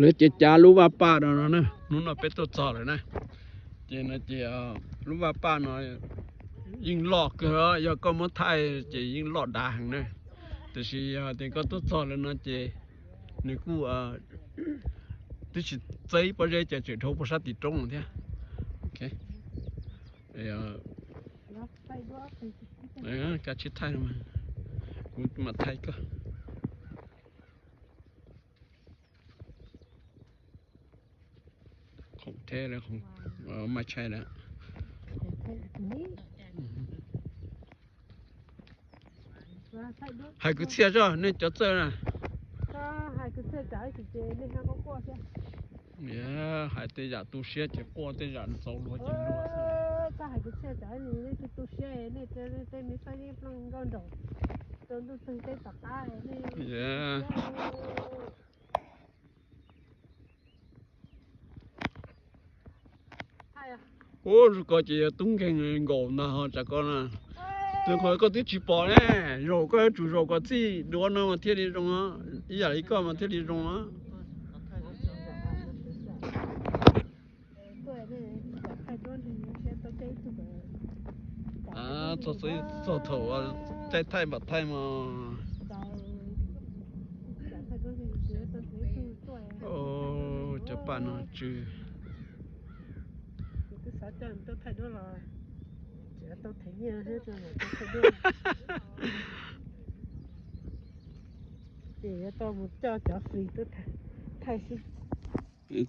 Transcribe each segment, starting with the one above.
Lawv ces cav lub vaj paj no no na, hnub no peb tuaj txog lawm na. Ces no ces lub vaj paj no yeej loj kawg, yog koj muab thaij ces yeej loj dav heev na. Tiam sis yog tias koj tuaj txog lawm no ces nws kuj twb tsis txawb ib pob zeb ces tseem dhau puag sab tim roob thiab. Koj tsis thaij no mas kuv mam thaij koj. Khoom thiab, mas tshais lawm. Hais kwv txhiaj zoj nej cov txawj na. Hais tej yam tu siab ces quaj, tej yam txaus luag ces luag xwb. Ub, zus ko ces yog tub nkeeg nkaus ntag ho tsam ko na. Tus qhov koj twb tsis pom ne, zaum koj yuav tsum zaum kom txij duav no mas thiaj li zoo, ib yam li koj mas thiaj li zoo. Txog thaij mam thaij mas. Cov paj no tsw. Ces yuav tau mus coj cov flis tuaj thaij xwb.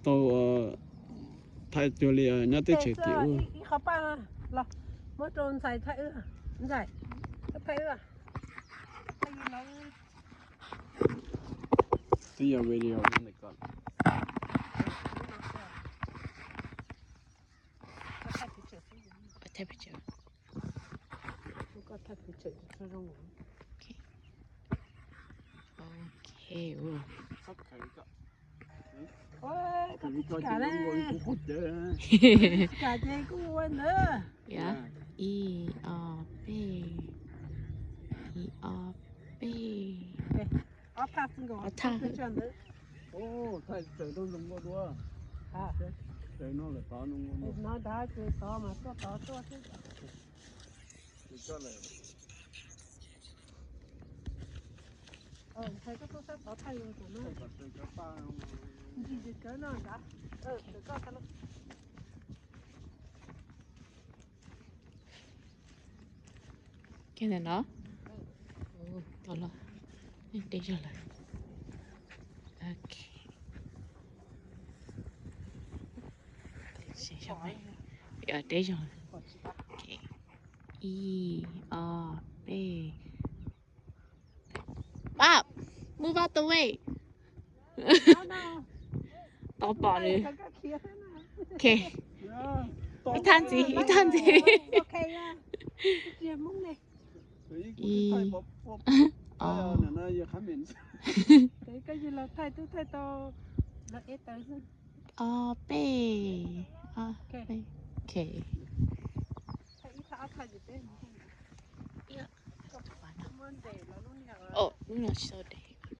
Tau thaij cuag li nyob teb chaws tim ub. Ib qhov paj los muab rau ntxhais thaij wb, ntxhais thaij wb. Twb yog video ntawm ko. Ib ob peb, ib ob peb. Ob thaj. Thaij tsaws tau zoo nkauj dua. Tsaws no lawm tod no. Hnov nrad ces tod mas tuaj tod tuaj xwb. Ntshai koj tuaj sab tod thaij zoo tus no. Ntsis ntsis cawv no nrad. Koj thaij. Kiag ntawm no. Tau los, deb zog lawm. Ok. Deb zog. Ib ob peb. Pab, move out the way. Tau pom nws. Ok. Ib thaj ntxiv, ib thaj ntxiv. Ib, ob, ob peb, ob peb. Ok. Lub no tsis tau deb.